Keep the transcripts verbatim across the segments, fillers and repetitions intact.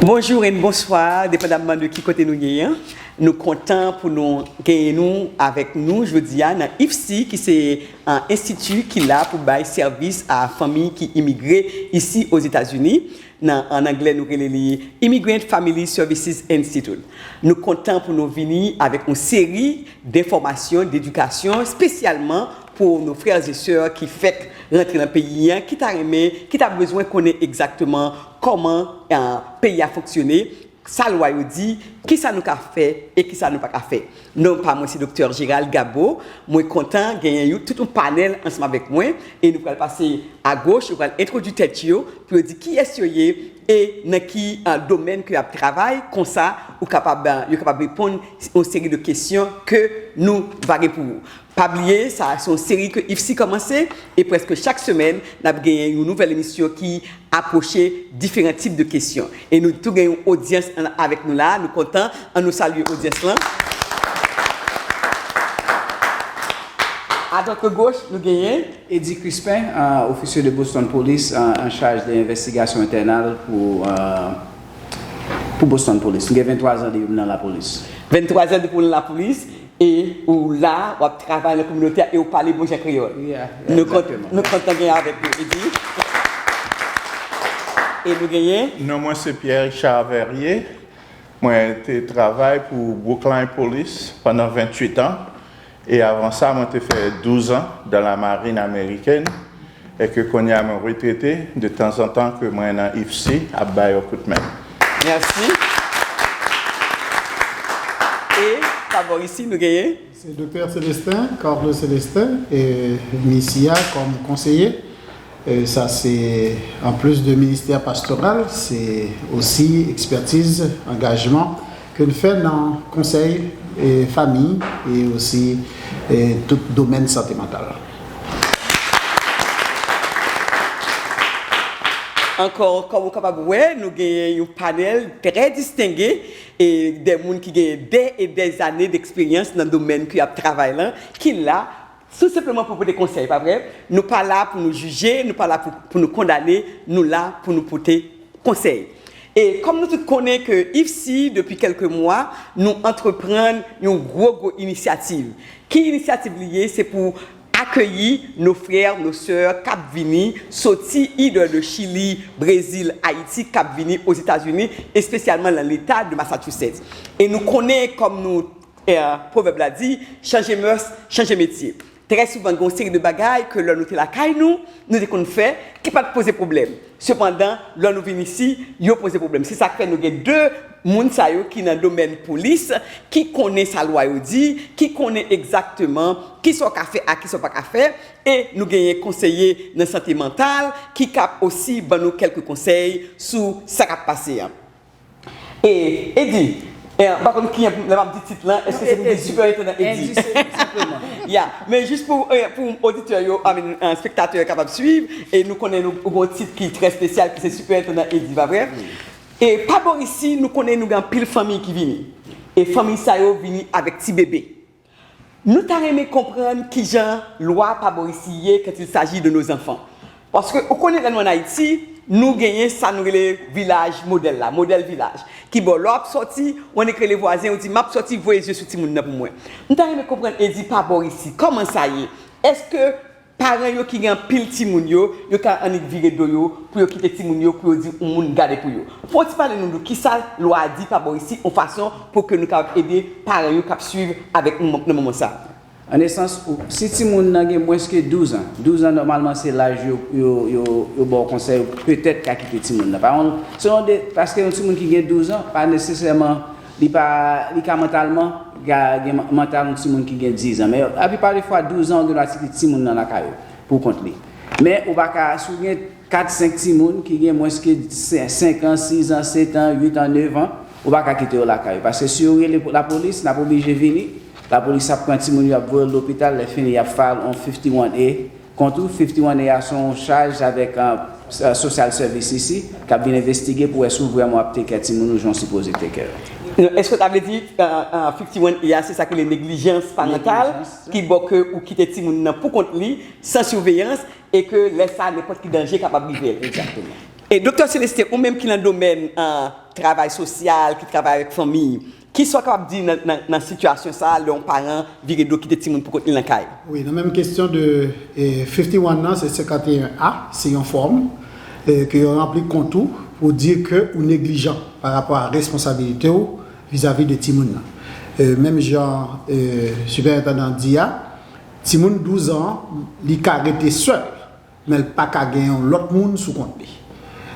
Bonjou and bonswa, depandamman de ki kote nou ye an. Nou kontan pou nou genyen nou avèk nou jodi a nan ifsi, ki se, uh, enstiti ki la pou bay sèvis a fanmi ki imigre isi Ozetazini. Nan, an anglè, nou rele li Immigrant Family Services Institute. Nou kontan pou nou vini avèk yon seri d enfòmasyon, d edikasyon, espesyalman pou nos frères et sœurs ki fèk rantre nan peyi an, ki ta renmen, ki ta bezwen konnen egzakteman kòman, uh, peyi a fonksyone, sa lwa yo di, kisa nou ka fè e kisa nou pa ka fè. Non pa mwen se Doktè Gérald Gabo. Mwen kontan genyen yon, tout yon panèl ansanm avèk mwen, e nou pral pase a goch, yo pral entwodui tèt yo pou yo di kiyès yo ye e nan ki, uh, domèn ke y ap travay. Konsa, ou kapab, uh, yo kapab reponn yon seri de kesyon ke nou va gen pou ou. Pa bliye, sa se yon seri ke ifsi kòmanse, e prèske chak semèn, n ap genyen yon nouvèl emisyon ki apwoche diferan tip de kesyon. E nou tou gen yon odyans an, avèk nou la, nou kontan, an nou salye odyans lan. A notre gauche, nou genyen Eddy Crispin, euh, officier de Boston Police, euh, en charge de l'investigation internale pour, euh, pour Boston Police. Mwen gen venntwa zan depi m nan lapolis. Venntwa zan depi w nan lapolis, e ou la, w ap travay nan kominote a e w pale bon jan kreyòl. Yeah, yeah, nou kont-, exactement. Nou kontan gen avèk nou, Eddy. E nou genyen? Non mwen se Pierre Richard Verrier. Mwen te travay pou Brookline Police pandan venntuit an. E avan sa, mwen te fè douz an dans la marine américaine. E ke kounye a mwen retrete, de tanzantan ke mwen nan ifsi ap ba yo kout men. Mèsi. E pa bò isi, nou genyen? Se Doktè Célestin, Carlos Célestin, e m isi a kòm konseye. E sa se, anplis de ministè pastoral, se osi ekspètiz, angajman ke n fè nan konsèy, e fanmi, e osi, e tout domèn sante mantal. Ankò, kòm ou kapab wè, nou genyen yon panèl trè distenge, e de moun ki genyen dè e dè zane d eksperyans nan domèn ke y ap travay lan, ki la tou senpleman pou pote konsèy, pa vre? Nou pa la pou nou jije, nou pa la pou, pou nou kondane, nou la pou nou pote konsèy. E kòm nou tout konnen ke ifsi, depi kèlke mwa, nou antreprann yon gwo, gwo inisyativ. Ki inisyativ li ye? Se pou akeyi nos frères, nos sœurs k ap vini soti either de Chili, Brezil, Ayiti, k ap vini Ozetazini, espesyalman nan leta de Massachusetts. E nou konnen, kòm nou, eh, pwovèb la di, chanje mœurs, chanje metye. Trè souvan, gen yon seri de bagay ke lè nou te lakay nou, nou te konn fè, ki pa t poze pwoblèm. Sepandan, lè nou vin isi, yo poze pwoblèm. Se sa k fè nou gen de moun sa yo ki nan domèn polis, ki konnen sa lwa yo di, ki konnen egzakteman kisa w ka fè ak kisa w pa ka fè, e nou genyen konseye nan sante mantal ki k ap osi ban nou kèlke konsèy sou sa k ap pase an. E, Eddy, e, m pa konn kijan lè m ap di tit lan, èske se pou di Superintendent Eddy? Eddy, se, senpleman. Ya, men jis pou, e, pou oditè yo, I mean, e, spektatè yo kapab swiv, e nou konnen nou, ou gen yon tit ki trè espesyal, ki se Superintendent Eddy, pa vre? Wi. E pa bò isi, nou konnen nou gen anpil fanmi ki vini. E fanmi sa yo vini avèk ti bebe. Nou ta renmen konprann kijan lwa pa bò isi ye quand il s'agit de nos enfants. Paske ou konnen lè nou ann Ayiti, nou genyen sa nou rele vilaj modèl la, modèl vilaj. Ki bò lè w ap sòti, ou annik rele vwazen, ou di, "M ap sòti, voye zye sou timoun nan pou mwen." M ta renmen konprann Eddy pa bò isi, kòman sa ye? Èske paran yo ki gen anpil timoun yo, yo ka annik vire do yo pou yo kite timoun yo, pou yo di yon moun gade pou yo? Fò w ti pale nou de kisa lwa a di pa bò isi, yon fason pou ke nou kapab ede paran yo k ap swiv avèk nou nan moman sa. An esans, ou, si timoun nan gen mwens ke douz an, douz an nòmalman se laj yo, yo, yo, yo ba w konsèy, ou petèt ka kite timoun nan. Pa kont, selon de, paske yon timoun ki gen douz an, pa nesesèman, li pa, li ka mantalman, ka gen man-, mantal yon timoun ki gen diz an. Men laplipa de fwa, douz an, ou gen dwa kite timoun nan lakay ou, pou kont li. Men ou pa ka, si w gen kat, senk timoun ki gen mwens ke sen-, senk an, sis an, sèt an, uit an, nèf an, ou pa ka kite yo lakay ou. Paske si yo rele pou lapolis, n ap oblije vini. Lapolis ap pran timoun yo, ap voye yo lopital, lè fini, y ap file yon fifty-one A kont ou. Fifty-one A a se yon chaj avèk, e, e, social service isi, k ap vin envestige pou wè si w vrèman w ap take care timoun ou jan w sipoze take care. Non, èske ta vle di, e, e, fifty-one A a, se sa ki rele neglijans parantal, ki bò ke ou kite timoun nan pou kont li, san siveyans, e ke lè sa, nenpòt ki danje kapab rive l. Egzakteman. E Doktè Célestin, ou menm ki nan domèn, ah, travay sosyal, ki travay avèk fanmi, kisa w kapab di nan, nan, nan sitiyasyon sa a, lè yon paran vire do kite timoun pou kont li nan kay? Wi, nan menm kesyon de, eh, fifty-one nan, se senkanteyen A, se yon fòm, eh, ke yo ranpli kont ou pou di ke ou neglijan pa rapò a responsabilite w vizavi de timoun nan. Eh, menm jan, eh, sipèentandan di a, timoun douz an, li ka rete sèl, men l pa ka gen yon lòt moun sou kont li.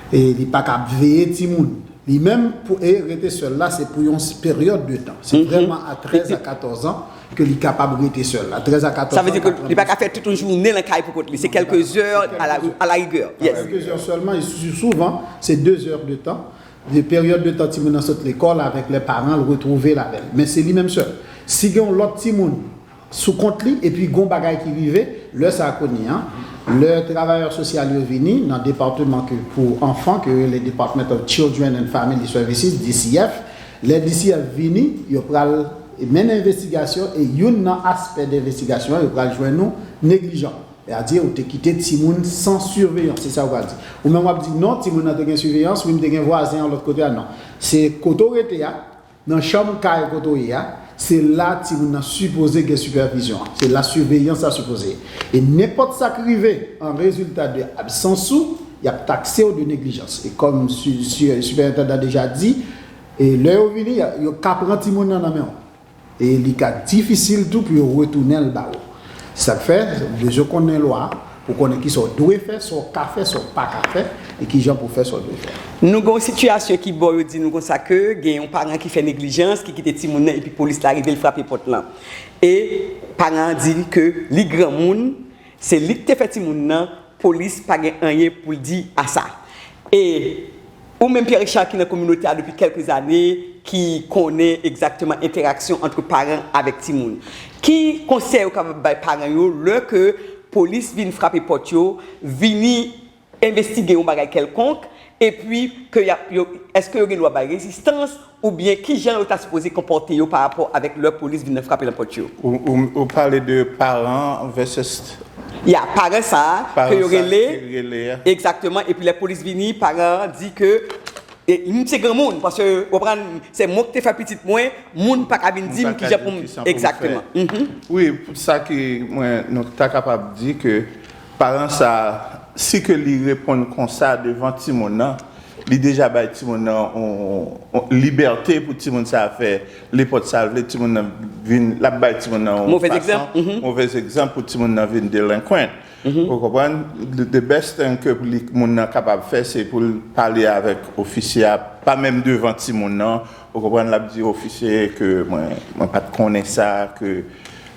E li pa ka ap veye timoun. Li menm, pou, e rete sèl la, se pou yon s-, peryòd de tan. Se vrèman a trèz a katòz an ke li kapab rete sèl la. Trèz a katòz an, sa vle di ke li pa ka fè tout yon jounen nan kay pou kont li. Se kèlke zè a la, a la rigè. Yes. Kèlke zè sèlman, e sou-, souvan, se de zè de tan. De peryòd de tan timoun nan sot lekòl avèk lè paran l retwouve l avè l. Men se li menm sèl. Si gen yon lòt timoun sou kont li, epi gon bagay ki rive, lè sa a kounye a, lè travayè sosyal yo vini nan depatman ke pou anfan, ke yo rele Department of Children and Family Services, D C F, lè D C F vini, yo pral mennen envestigasyon, e youn nan aspè de envestigasyon an, yo pral jwenn ou neglijan. Sètadi, ou te kite timoun san siveyans, se sa yo pral di. Ou menm w ap di, non, timoun nan te gen siveyans, wi, m te gen vwazen an lòt kote a, non. Se kote w rete a, nan chanm kay kote w ye a, se la timoun nan sipoze gen sipèvizyon an. Se la siveyans la sipoze ye. E nenpòt sa k rive an rezilta de absans ou, y ap takse w de neglijans. E kòm si, si, sipèentandan deja di, e lè yo vini, y a, yo ka pran timoun nan nan men w. E li ka difisil tou pou yo retounen l ba ou. Se sa k fè, ou bezwen konnen lwa a, pou konnen kisa w dwe fè, sa w ka fè, sa w pa ka fè, e kijan pou w fè sa w dwe fè. Nou gen yon sitiyasyon ki bò yo di nou konsa ke gen yon paran ki fè neglijans, ki kite timoun nan, epi polis la rive, l frape pòt lan. E paran an di ke li granmoun, se li ki te fè timoun nan, polis pa gen anyen pou l di a sa. E ou menm, Pierre Richard, ki nan kominote a depi kèlke zane, ki konnen egzakteman entèraksyon ant paran avèk timoun, ki konsèy ou kapab bay paran yo lè ke polis vin frape pòt yo, vini envestige yon bagay kèlkonk, epi ke y ap, yo, èske yo gen dwa bay rezistans, oubyen kijan yo ta sipoze konpòte yo pa rapò avèk lè polis vin frape nan pòt yo? Ou, ou, ou pale de paran versus... Ya, paran sa a, ke yo rele, egzakteman, epi lè polis vini, paran an di ke, e, m se granmoun, paske, w konprann, se mwen ki te fè pitit mwen, moun pa ka vin di m kijan pou m, egzakteman. Wi, pou sa ki mwen, nou ta kapab di ke paran sa a, si ke li reponn konsa devan timoun nan, li deja bay timoun nan yon, yon libète pou timoun sa a fè nenpòt sa l vle, timoun nan vin, l ap bay timoun nan yon fason, movèz egzanp pou timoun nan vin delinquent. Ou konprann? The, the best thing ke li, moun nan kapab fè, se pou l pale avèk ofisye a, pa menm devan timoun nan. Ou konprann? L ap di ofisye ke mwen, mwen pa t konnen sa, ke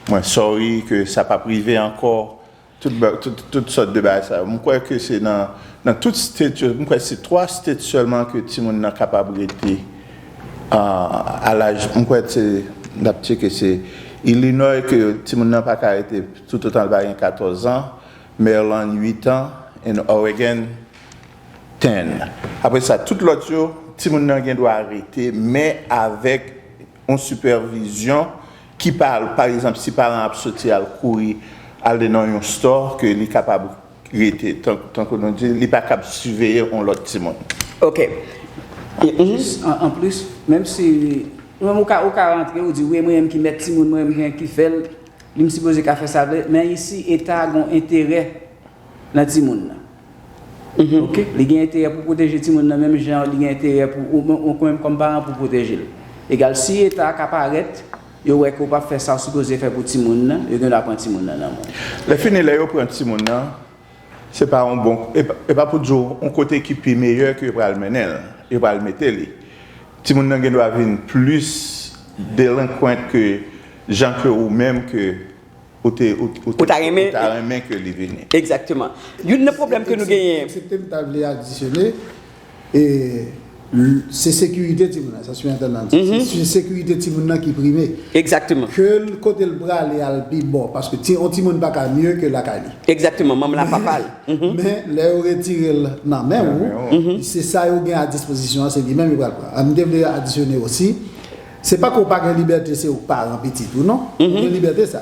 mwen sorry, ke sa p ap rive ankò. Tout ba-, tout, tout sòt de bagay sa yo. M kwè ke se nan, nan tout state yo, m kwè se twa state sèlman ke timoun nan kapab rete, ah, a laj, m kwè se, n ap tcheke, se Illinois ke timoun nan pa ka rete toutotan l pa gen katòz an, Maryland uit an, and Oregon ten. Apre sa, tout lòt yo, timoun nan gen dwa rete, men avèk yon sipèvizyon ki pa, pa egzanp, si paran ap soti al kouri, al nan yon store, ke li kapab rete, tan, tankou nou di, li pa kab siveye yon lòt timoun. Ok. Jis, an, anplis, menm si, ou menm ou ka, ou ka rantre, ou di, wi, mwen menm ki mèt timoun, mwen menm ki fè l, li m sipoze ka fè sa vle, men isi, eta a gen yon enterè nan timoun nan. Ok? Li gen enterè pou pwoteje timoun nan, menm jan li gen enterè pou ou, ou, ou menm kòm paran pou pwoteje l. Egal, si eta a ka parèt, yo wè ke w p ap fè sa w sipoze fè pou timoun nan, yo gen dwa pran timoun nan nan men w. Lè fini, lè yo pran timoun nan, se pa yon bon, e pa, e pa pou di w yon kote ki pi meyè ke yo pral mennen l, yo pral mete li. Timoun nan gen dwa vin plis delinquent ke jan ke ou menm ke ou te, ou, ou te, ou ta renmen, ou ta renmen ke li vini. Egzakteman. Youn nan pwoblèm ke nou genyen. Eksepte m ta vle adisyone, e, l-, se sekirite timoun nan, sa sipèentandan di. Se, se sekirite timoun nan ki prime. Egzakteman. Ke l, kote l prale a l pi bon, paske ti, yon timoun pa ka mye ke lakay li. Egzakteman, manman l a papa l. Men, lè yo retire l nan men w, se sa yo gen a dispozisyon an, se li menm yo pral pran. M te vle adisyone osi, se pa ke w pa gen libète, se ou k paran pitit ou, non. Ou gen libète sa.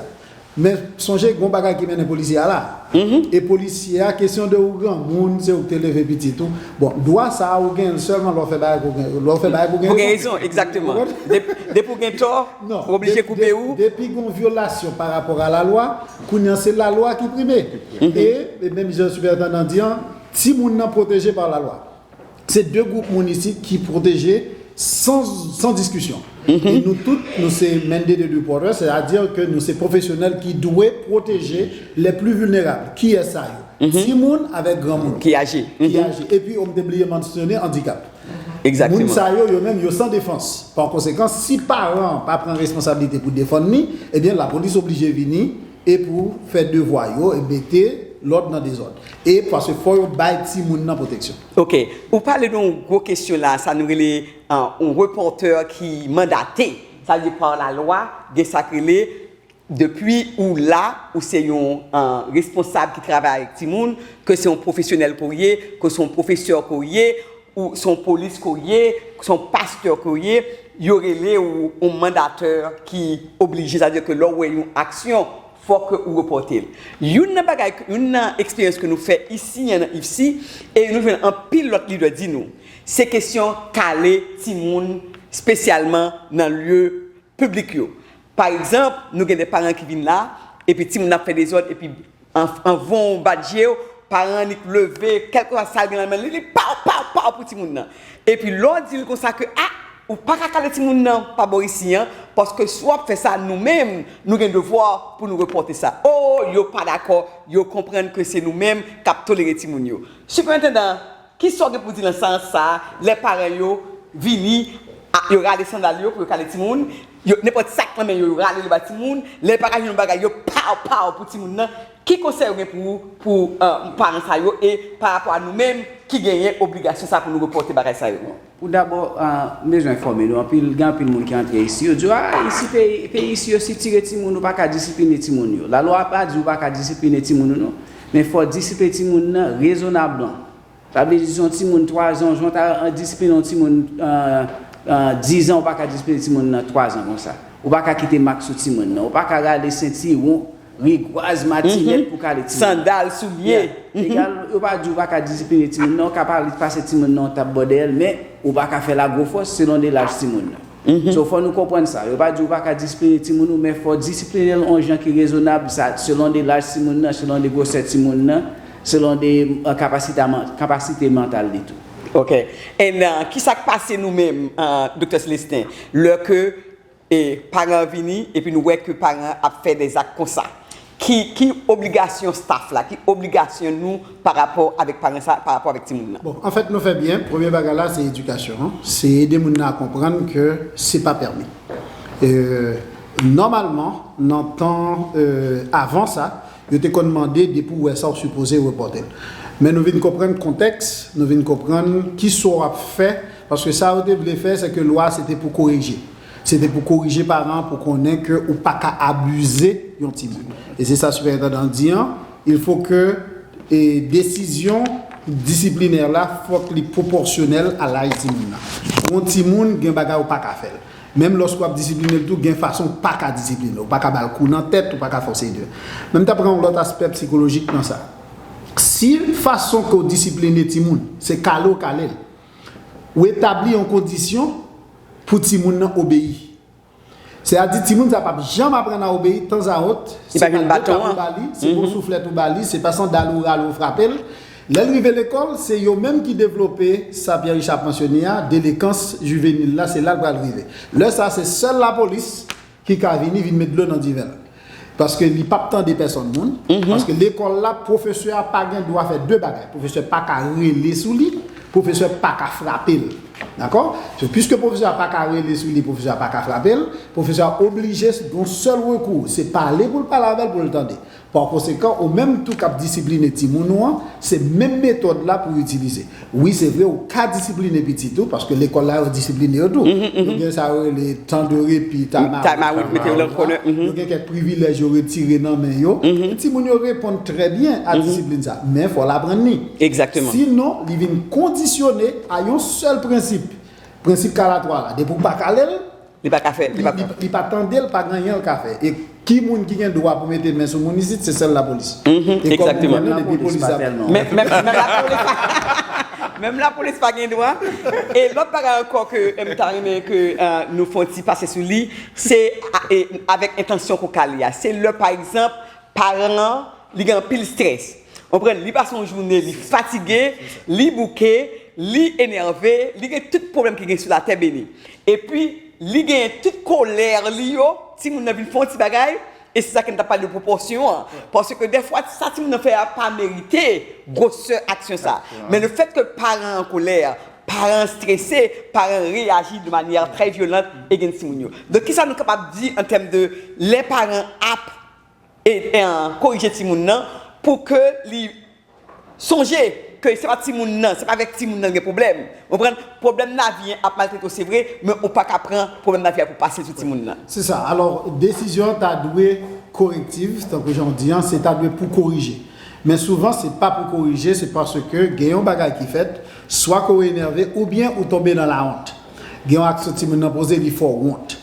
Men sonje, gen yon bagay ki mennen polisye a la. E polisye a, kesyon de ou granmoun, se ou ki te leve pitit ou. Bon, dwa sa a, ou gen l sèlman lè w fè bagay pou gen, lè w fè bagay pou gen rezon. Pou gen rezon, egzakteman. Depi ou gen tò, ou oblije koupe ou. Depi gen yon vyolasyon pa rapò a lalwa, kounye a se lalwa ki prime. E, e menm jan sipèentandan di an, timoun nan pwoteje pa lalwa. Se de gwoup moun isit ki pwoteje san, san diskisyon. E nou tout, nou se mandated reporter, sètadi ke nou se pwofesyonèl ki dwe pwoteje les plus vulnérables. Kiyès sa yo? Timoun avèk granmoun. Ki aje. Ki aje. Epi, m te bliye mansyone andikap. Moun sa yo, yo menm, yo san defans. Pa konsekan, si paran an pa pran responsablite pou defann li, ebyen, lapolis oblije vini e pou fè devwa yo e mete lòd nan dezòd. E paske fò yo bay timoun nan pwoteksyon. Ok. Ou pale de yon gwo kesyon la, sa nou rele, uh, yon repòtè ki mandate. Sa vle di pa lalwa, gen sa k rele, depi ou la, ou se yon, uh, responsab ki travay avèk timoun, ke se yon pwofesyonèl ke w ye, ke se yon pwofesè ke w ye, ou se yon polis ke w ye, se yon pastè ke w ye, yo rele w yon mandatè ki oblije, sa vle di ke lè w wè yon aksyon, fòk ou repòte l. Youn nan bagay, youn nan eksperyans ke nou fè isi an nan IFSI, e nou jwenn anpil lòt lidè di nou, se kesyon kale timoun, espesyalman nan lye piblik yo. Pa egzanp, nou gen de paran ki vin la, epi timoun ap fè dezòd, epi an, anvan w bat je w, paran an li leve, kèlkeswa sa l gen nan men li, li paw, paw, paw pou timoun nan. Epi lè w di l konsa ke, a, ou pa ka kale timoun nan pa bò isi an, paske si w ap fè sa, nou menm, nou gen devwa pou nou repòte sa. O, yo pa dakò, yo konprann ke se nou menm k ap tolere timoun yo. Sipèentandan, kisa w gen pou di nan sans sa a, lè paran yo vini, a, yo rale sandal yo pou yo kale timoun, yo, nenpòt sa k nan men yo, yo rale li ba timoun, lè yo pa ka jwenn yon bagay, yo paw, paw pou timoun nan. Ki konsèy ou gen pou, pou, uh, paran sa yo e pa rapò a nou menm ki genyen obligasyon sa pou nou repòte bagay sa yo? Pou dabò, uh, m bezwen enfòme nou, anpil, gen anpil moun ki antre isi, yo di, a, isi peyi, peyi isi yo sitire timoun, ou pa ka disipline timoun yo. Lalwa pa di ou pa ka disipline timoun ou non, men fò w disipline timoun nan rezonabman. Sa vle di, si yon timoun twa zan, jan w ta disiplinen yon timoun, euh, euh, diz an, ou pa ka disiplinen timoun nan twa zan konsa. Ou pa ka kite mak sou timoun nan. Ou pa ka rale sentiwon, rigwaz, matinèt pou kale timoun. Sandal, soulye. Egal, yo pa di ou pa ka disiplinen timoun nan, ou ka pale, pase timoun nan yon tap bò dèyè l, men ou pa ka fè l a gwo fòs selon de laj timoun nan. So, fò nou konprann sa. Yo pa di ou pa ka disiplinen timoun ou, men fò w disiplinen l yon jan ki rezonab, sa, selon de laj timoun nan, selon de gwosè timoun nan, selon de, euh, kapasite, kapasite mantal li tou. Ok. And, uh, kisa k pase nou menm, uh, Doktè Celestin, lè ke, e, paran an vini, epi nou wè ke paran an ap fè de zak konsa? Ki, ki obligasyon staff la, ki obligasyon nou pa rapò avèk paran sa, pa rapò avèk timoun nan? Bon, anfèt, nou fè byen. Premye bagay la, se edikasyon an. Se ede moun nan a konprann ke se pa pèmi. E, nòmalman, nan tan, e, avan sa, yo te konn mande depi w wè sa, w sipoze repòte l. Men nou vin konprann kontèks, nou vin konprann kisa w ap fè, paske sa yo te vle fè, se ke lwa se te pou korije. Se te pou korije paran an, pou konnen ke ou pa ka abize yon timoun. E se sa sipèentandan di an, il faut que, e, desizyon disiplinè la, fòk li pwopòsyonèl a laj timoun nan. Yon timoun gen bagay ou pa ka fè l. Menm lòske w ap disipline l tou, gen fason ou pa ka disipline l. Ou pa ka ba l kou nan tèt, ou pa ka fòse l. Men m ta pran yon lòt aspè sikolojik nan sa. Si fason ke w disipline timoun, se kale w kale l, ou etabli yon kondisyon pou timoun nan obeyi. Sètadi, timoun sa p ap janm aprann a obeyi, tanzawòt, se pa de tap ou ba li, se pa yon souflèt ou ba li, se pa sandal ou rale ou frape l. Lè l rive lekòl, se yo menm ki devlope sa Pierre Richard ap mansyone a, delekans jivenil la, se la l pral rive. Lè sa, se sèl lapolis ki ka vini, vin met dlo nan diven l. Paske li p ap tande pèsòn moun. Paske lekòl la, pwofesè a pa gen dwa fè de bagay. Pwofesè pa ka rele sou li, pwofesè pa ka frape l. Dakò? So, piske pwofesè a pa ka rele sou li, pwofesè a pa ka frape l, pwofesè a oblije, gon sèl rekou, se pale pou l pale avè l, pou l tande. Pa konsekan, ou menm tou k ap disipline timoun ou an, se menm metòd la pou w itilize. Wi, se vre, ou ka disipline pitit ou, paske lekòl la, yo disipline yo tou. Yo gen sa yo rele tan de repi, time out. Time out, mete yo nan kònè. Yo gen kèk privilèj yo retire nan men yo. Timoun yo reponn trè byen a disiplin sa, men fò l aprann li. Egzakteman. Sinon, li vin kondisyone a yon sèl prensip. Prensip kale a twa la. Depi w pa kale l, li pa ka fè, li pa, li pa tande l, pa gen anyen l ka fè. E Ki moun ki gen dwa pou mete men sou moun isit? Se sèl lapolis. Mhm, e kòm ou konnen, depi polis ap... Menm lapolis pa gen dwa. E lòt bagay ankò ke m ta renmen ke nou fè yon ti pase sou li, se avèk entansyon koka li a. Se lè, pa egzanp, paran an, li gen anpil strès. Ou konprann? Li pase yon jounen, li fatige, li bouke, li enève, li gen tout pwoblèm ki gen sou latè beni. Epi, li gen tout kolè li yo, timoun nan vin fè yon ti bagay, e se sa ke n t ap pale de pwopòsyon an. Paske dèfwa, sa timoun nan fè a pa merite gwosè aksyon sa. Men lefètke paran an kolè, paran an strese, paran an reyaji de manyè trè vyolan e gen timoun yo. Donk, kisa nou kapab di an tèm de lè paran ap e, e, korije timoun nan pou ke li sonje ke se pa timoun nan, se pa avèk timoun nan l gen pwoblèm. Ou konprann? Pwoblèm lavi an ap maltrete w, se vre, men ou pa ka pran pwoblèm lavi a pou pase sou timoun nan. Se sa. Alò, desizyon an ta dwe korektiv, tankou jan w di an, se ta dwe pou korije. Men souvan, se pa pou korije, se paske gen yon bagay ki fèt, swa ke w enève, oubyen ou tonbe nan lawont. Gen yon aksyon timoun nan poze, li fè w wont.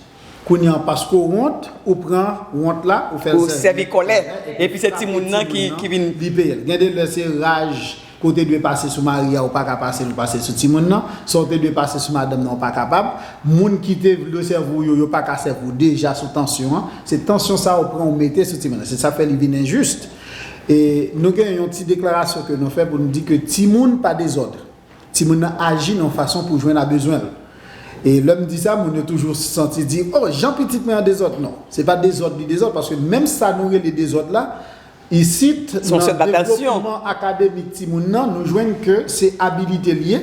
Kounye a, paske w wont, ou pran wont la, ou fè l sèvi kòlè. Epi se timoun nan ki, ki vin. Li peye l. Gen de lè se raj ke w te dwe pase sou mari a, ou pa ka pase l, ou pase l sou timoun nan. Sa w te dwe pase sou madanm nan, ou pa kapab. Moun ki te vle sèvi w yo, yo pa ka sèvi w deja sou tansyon an. Se tansyon sa ou pran, ou mete sou timoun nan. Se sa k fè li vin enjis. E nou gen yon ti deklarasyon ke nou fè pou nou di ke timoun pa dezòd. Timoun nan aji nan yon fason pou jwenn a bezwen l. E lè m di sa, moun yo toujou santi di, oh, jan pitit mwen an dezòd. Non, se pa dezòd li dezòd, paske menm sa nou rele dezòd la, isit, nan devlopman akademik timoun nan, nou jwenn ke se abilite l ye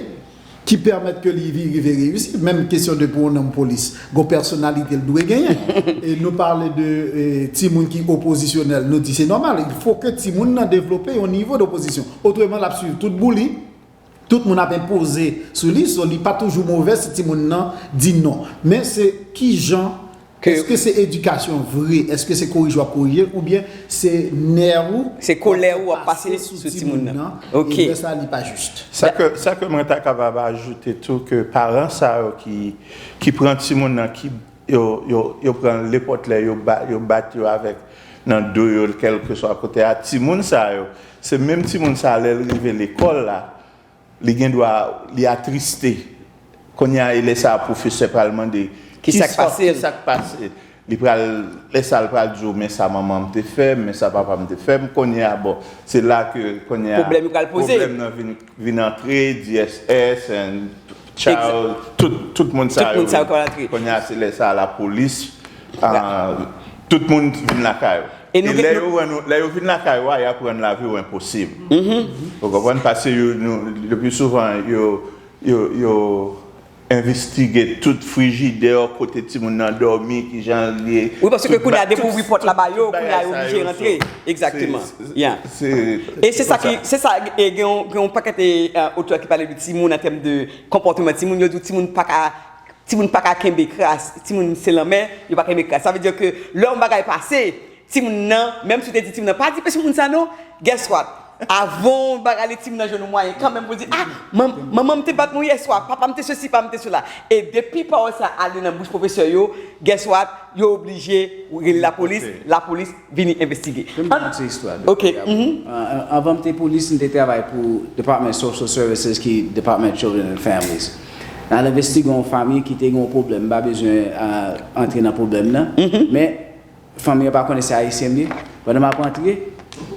ki pèmèt ke li vi- rive reyisi. Menm kesyon de pou yon nonm polis, gon pèsonalite l dwe genyen. E nou pale de e, timoun ki opozisyonèl, nou di se nòmal. Il faut que timoun nan devlope yon nivo de opozisyon. Otreman, l ap swiv tout bouli. Tout moun ap enpoze sou li, so li pa toujou move si timoun nan di non. Men se kijan, èske se edikasyon vre, èske se korije w ap korije l, oubyen se nè ou, se kolè ou ap pase sou timoun nan, e lè sa li pa jis. Sa ke, sa ke mwen ta kapab ajoute tou, ke paran sa yo ki, ki pran timoun nan, ki, yo, yo, yo pran l nenpòt lè, yo ba, yo bat yo avèk nan do yo, kèlkeswa kote a, timoun sa yo, se menm timoun sa, lè l rive lekòl la, li gen dwa, li atriste. Kounye a, e lè sa a, pwofesè pral mande, ki sa k pase? Ki sa k pase? Li pral, lè sa a, l pral di w, men sa manman m te fè m, men sa papa m te fè m. Kounye a, bon, se la ke, kounye a, pwoblèm yo pral poze. Pwoblèm nan vin, vin antre, D S S, and child, tout, tout moun sa yo. Tout moun sa yo pral antre. Kounye a, se lè sa a, lapolis, ah, tout moun vin lakay ou. E lè yo wè nou, lè yo vin lakay ou a, y ap rann lavi w enposib. Ou konprann? Paske yo, nou, le pli souvan, yo, yo, yo envestige tout frijidè, kote timoun nan dòmi, kijan l ye. Wi, paske kounye a depi w ouvri pòt la ba yo, kounye a yo oblije rantre. Egzakteman. Yeah. E se sa ki, se sa, e gen yon, gen yon pakèt, e, otè ki pale de timoun an tèm de konpòteman timoun, yo di w timoun pa ka, timoun pa ka kenbe kras, timoun se lanmè, yo pa kenbe kras. Sa vle di ke lè yon bagay pase, timoun nan, menm si w te di timoun nan, pa di pèsonn moun sa non, guess what? Avan w bagay li, timoun nan jwenn yon mwayen kanmenm pou l di, ah, manman m te bat mwen yèswa, papa m te sesi, papa m te sela. E depi pawòl sa ale nan bouch pwofesè yo, guess what? Yo oblije rele lapolis, lapolis vini envestige. Ke m rakonte istwa de... Ok. Anvan m te polis, m te travay pou Department of Social Services ki Department of Children and Families. N al envestige yon fanmi ki te gen yon pwoblèm. M pa bezwen antre nan pwoblèm nan. Men fanmi an pa konnen se ayisyen m ye. Pandan m ap antre,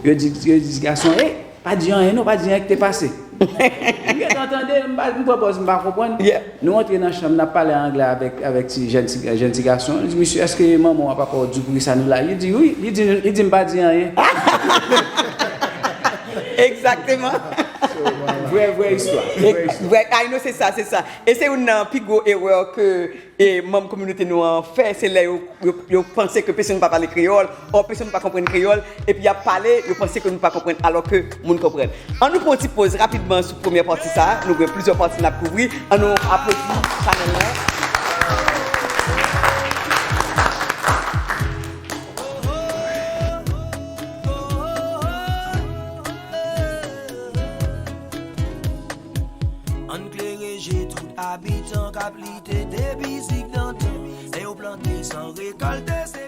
yo di, yo di gason, ey, pa di anyen non, pa di anyen ki te pase. M gentan tande, m pa, m pran pòz, m pa konprann. Nou antre nan chanm, n ap pale an anglè avèk, avèk ti, jèn ti, jèn ti gason. Li di, mesye, èske manman w a, papa w di w poukisa nou la? Li di, wi. Li di, li di m pa di anyen. Egzakteman. Vrè, vrè istwa. Vrè istwa. Vrè, I know, se sa, se sa. E se youn nan pi gwo erè ke e manm kominote nou an fè, se lè yo, yo, yo panse ke pèsonn pa pale kreyòl, ò pèsonn pa konprann kreyòl, epi y ap pale, yo panse ke nou pa konprann, alò ke moun konprann. Ann nou pran yon ti poz rapidman sou premyè pati sa a, nou gen plizyè pati n ap kouvri, ann nou aplodi chanèl lan. Ann klere je tout abitan k ap lite depi zigdantan. Lè yo plante san rekòlte, se